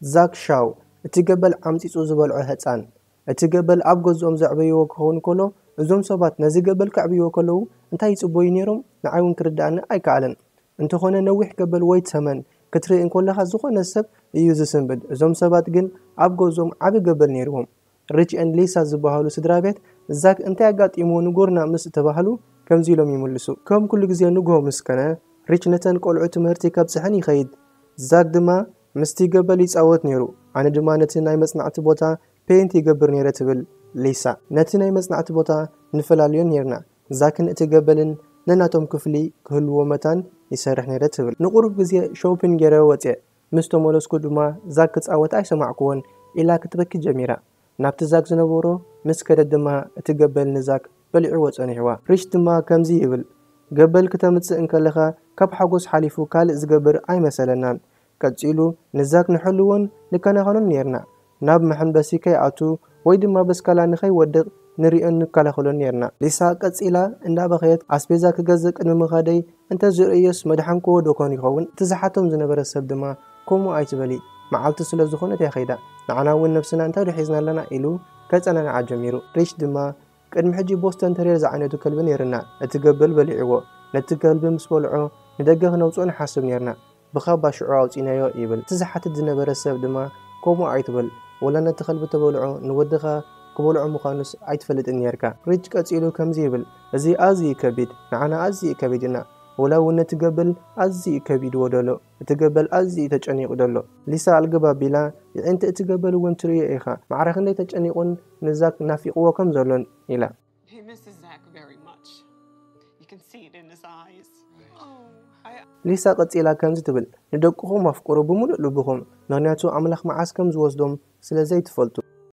ዛክ ሻው፣ እቲ ገበል ዓምጺጹ ዝበልዖ ህጻን። እቲ ገበል ኣብ ገዝኦም ዘዕበይዎ ክኸውን ከሎ፣ እዞም ሰባት ነዚ ገበል ከዕብይዎ ከለዉ እንታይ ይጽበዩ ነይሮም? ንዓይ እውን ክርድኣኒ ኣይከኣለን። እንተኾነ ነዊሕ ገበል ወይ ተመን ክትርኢ እንከለኻ ዝኾነ ሰብ እዩ ዝስንብድ። እዞም ሰባት ግን ኣብ ገዝኦም ዓቢ ገበል ነይርዎም። ሪች ኤንድ ሊሳ ዝበሃሉ ስድራ ቤት ዛክ እንታይ ኣጋጢምዎ ንጎርና ምስ እተባህሉ ከምዚ ኢሎም ይምልሱ። ከም ኩሉ ግዜ ንግሆ ምስ ከነ ሪች ነተን ቆልዑ ትምህርቲ ከብጽሐን ይኸይድ። ዛክ ድማ ምስቲ ገበል ይጻወት ነይሩ። ኣነ ድማ ነቲ ናይ መጽናዕቲ ቦታ ፔይንት ይገብር ነይረ ትብል ሊሳ። ነቲ ናይ መጽናዕቲ ቦታ ንፈላልዮ ነይርና። ዛክን እቲ ገበልን ነናቶም ክፍሊ ክህልዎ መታን ይሰርሕ ነይረ ትብል። ንቁሩብ ግዜ ሾፒን ገይረ ወጽየ። ምስ ተመለስኩ ድማ ዛክ ክጻወት ኣይሰማዕኩዎን ኢላ ክትበኪ ጀሚራ። ናብቲ ዛክ ዝነበሮ ምስ ከደት ድማ እቲ ገበል ንዛክ በሊዕዎ ጸኒሕዋ። ሪች ድማ ከምዚ ይብል፣ ገበል ክተምጽእ እንከለኻ ካብ ሓጎስ ሓሊፉ ካልእ ዝገብር ኣይመሰለናን። ቀጺሉ ንዛክ ንሕልዎን ንከናኸኖን ኔርና። ናብ መሐንበሲ ከይኣቱ ወይ ድማ በስካላ ንኸይወድቕ ንሪኦን ንከላኸሎን ኔርና። ሊሳ ቀጺላ እንዳበኸየት ኣስቤዛ ክገዝእ ቅድሚ ምኻደይ እንተ ዝርእዮስ መድሓንክዎ ዶ ኮን ይኸውን? እቲ ዝሓቶም ዝነበረ ሰብ ድማ ከምኡ ኣይትበሊ፣ መዓልቲ ስለ ዝኾነት እያ ከይዳ። ንዓና እውን ነብስና እንታይ ዶ ሒዝና ኣለና ኢሉ ከጸናንዓ ጀሚሩ። ሪች ድማ ቅድሚ ሕጂ ቦስተን ተሪር ዝዓይነቱ ከልቢ ኔርና፣ እቲ ገበል በሊዕዎ። ነቲ ከልቢ ምስ በልዖ ንደገ ክነውጽኦ ንሓስብ ኔርና። ብኻባ ሽዑ ኣውጺናዮ ይብል። እቲ ዝሓትት ዝነበረ ሰብ ድማ ከምኡ ኣይትበል፣ ወላ ነቲ ከልቢ ተበልዖ ንወድኻ ክበልዖ ምዃኑስ ኣይትፈልጥን ኔርካ። ሪች ቀጺሉ ከምዚ ይብል፣ እዚ ኣዝዩ ከቢድ፣ ንዓና ኣዝዩ ከቢድ ኢና። ወላ እውን ነቲ ገበል ኣዝዩ ከቢድዎ ደሎ። እቲ ገበል ኣዝዩ ተጨኒቑ ደሎ። ሊሳ ኣልግብ ኣቢላ፣ የዒንቲ እቲ ገበል እውን ትርእዮ ኢኻ። ማዕረ ክንደይ ተጨኒቑን ንዛክ ናፊቕዎ ከም ዘሎን ኢላ። He misses Zach very much. You can see it in his eyes. Oh, I, ሊሳ ቀጺላ ከምዚ ትብል፣ ንደቅኹም ኣፍቅሩ ብምሉእ ልብኹም፣ ምኽንያቱ ኣምላኽ መዓስ ከም ዝወስዶም ስለ ዘይትፈልጡ።